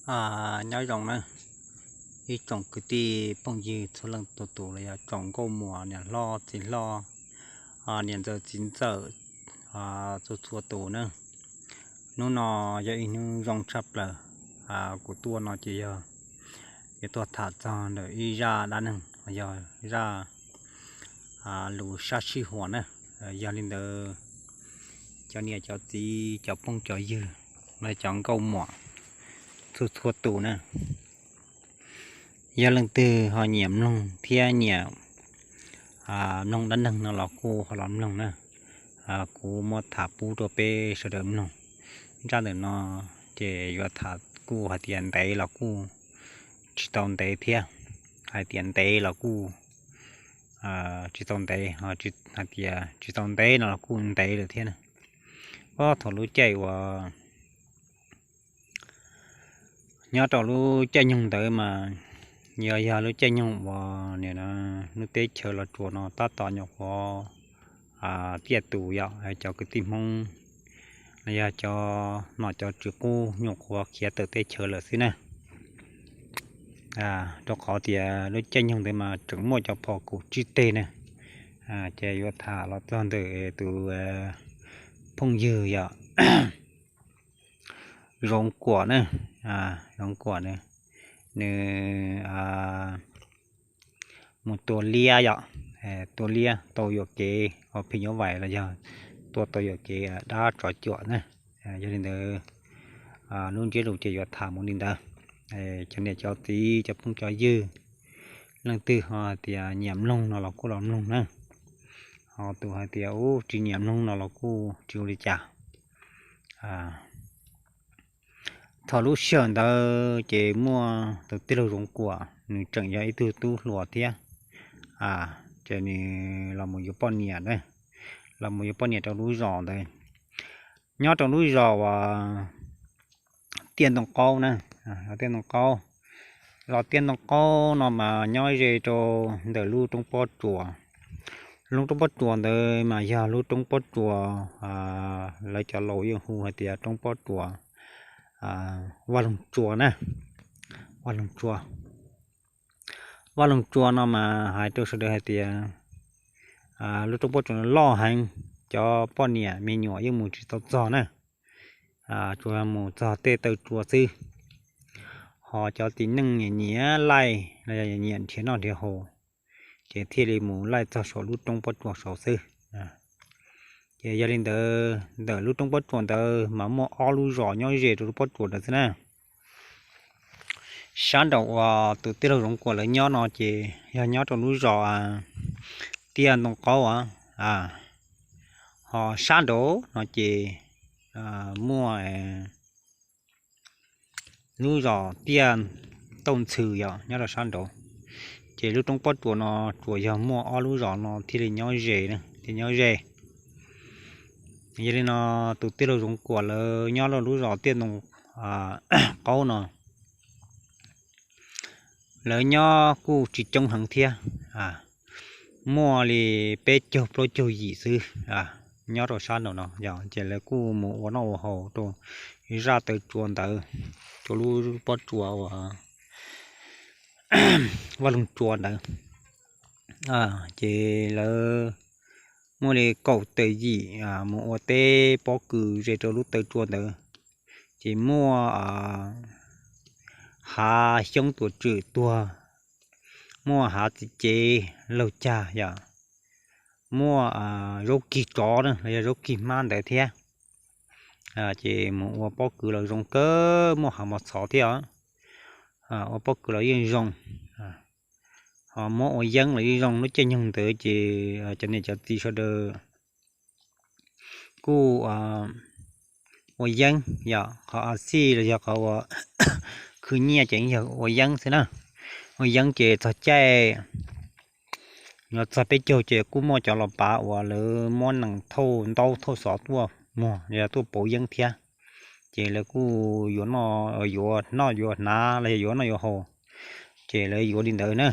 Nyob zoo na, ib tsoom kwv tij phooj ywg txhua leej txhua tus los yog tsoom nkauj muam niam hlob txiv hlob, niam ntxawm txiv ntxawm txhua txhua tus na. Hnub no yog ib hnub zoo tshaj plaws, kuv tuaj no ces yog yuav tuaj tham txog ntawm ib zaj dab neeg, yog zaj lus sab sij huam na. Yog li ntawd, cov niam cov txiv cov phooj cov ywg los cov nkauj muam txhua txhua tus na, yog leej twg ho nyiam mloog thiab nyiam mloog dab neeg no los kuj ho los mloog na. Kuv muab tham pub rau peb sawv daws mloog. Zaj ntawm no ces yuav tham kuj hais tias ntev los kuj tsis tau ntev thiab, hais tias ntev los kuj tsis tau ntev, hais tias tsis tau ntev no los kuj ntev lawm thiab na. Ob thaum lub caij uas nyob rau lub caij nyoog ntawd mas yog, yog lub caij nyoog uas nim no lub teb chaws Los Tsuas no tab tom nyuam qhuav tiaj tus yom, cov kwv tij Hmoob los yog cov nom cov tswv qub nyuam qhuav khiav tawm teb chaws lawm xwb na. Rau qhov tias lub caij nyoog ntawd mas tseem muaj cov phom kaum tsib teg na. Ces yuav tham los txog ntawm tus phooj ywg yog Zoov Kuam na, Zoov Kuam na, nws mus tua liab yom, tua liab tau yuam kev, o, phim nyuj vais los yog tua tau yuam kev dab tsov cuam na. Yog li ntawd, lub ntsiab lus ces yuav tham mus li ntawd. Cov niam cov txiv cov phooj cov ywg, leej twg ho hais tias nyiam mloog no los kuj los mloog na, ho tus hais tias ub tsis nyiam mloog no los kuj tsis ua li cas. Thaum lub sij hawm ntawd ces muaj tus tij laug Zoov Kuam nws tseem yog ib tug tub hluas thiab, ces nws los mus yuav poj niam na, los mus yuav poj niam rau lub zos ntawd. Nyob rau lub zos uas Tiaj Ntoo Qaub na, Tiaj Ntoo Qaub. Zos Tiaj Ntoo Qaub no mas nyob ze rau ntawm lub roob pob tsuas. Lub roob pob tsuas ntawd mas yog lub roob pob tsuas, lawv cov laus yeej hu hais tias roob pob tsuas Vaj Loog Tsua na, Vaj Loog Tsua. Vaj Loog Tsua no mas hais rau sawv daws hais tias lub roob pob tsuas no loj heev, cov poj niam me nyuam yeej mus tsis tau txog na, tsuas mus txog tej taw tsua xwb. Ho cov txiv neej nyiam nyiam laij los yog nyiam nrhiav noj nrhiav haus, ces thiaj li mus laij txog saum lub roob pob tsuas saud xwb. Ces yog li ntawd ntawm lub roob pob tsuas ntawd mas muaj ob lub zos nyob ze rau lub pob tsuas ntawd xwb na. Sab nraum uas tus tij laug Zoov Kuam lawv nyob no ces yog nyob rau lub zos Tiaj Ntoo Qaub, ho sab nraud no ces muaj lub zos Tiaj Tauj Ntxhw yog nyob rau sab nraud. Ces lub roob pob tsuas no tsuas yog muaj ob lub zos no thiaj li nyob ze, thiaj nyob ze. Yog li no tus tij laug Zoov Kuam lawv nyob rau lub zos Tiaj Ntoo Qaub no, lawv nyob kuj tsis coob heev thiab, muaj li peb caug plaub caug yim xwb nyob rau sab nraum no. Ces lawv kuj mus ua noj ua haus rau zaj taw tsua ntawd, rau lub pob tsuas uas Vaj Loog Tsua ntawd. Ces lawv muaj li kaum tawm yim mus ua teb pob kws ze rau lub taw tsua ntawd. Ces muaj Hav Xyoob Tuam Tswm tuag, muaj Hav Txiv Cev laug cag yom, muaj Zaub Kig Tsov na los yog Zaub Kig Hmab ntawd thiab. Ces mus ua pob kws los zoo kawg, muaj Hav Mos Txhov thiab os, ua pob kws los yeej zoo. Ho muab ua yeeb los yeej zoo. Lub caij nyoog ntawd ces cov niam cov txiv sawv daws kuj ua yeeb yom, qhov a xij los yog qhov ua khwv nyiaj ces yog ua yeeb xwb na. Ua yeeb ces txog caij yuav txog peb caug ces kuj muaj cov los pav uas lawv muab nees thauj ntaub thauj xov tuaj muag los yog tuaj pauv yeeb thiab. Ces lawv kuj yuav noj, yuav noj yuav hnav los yog yuav noj yuav haus, ces lawv yuav li ntawd na.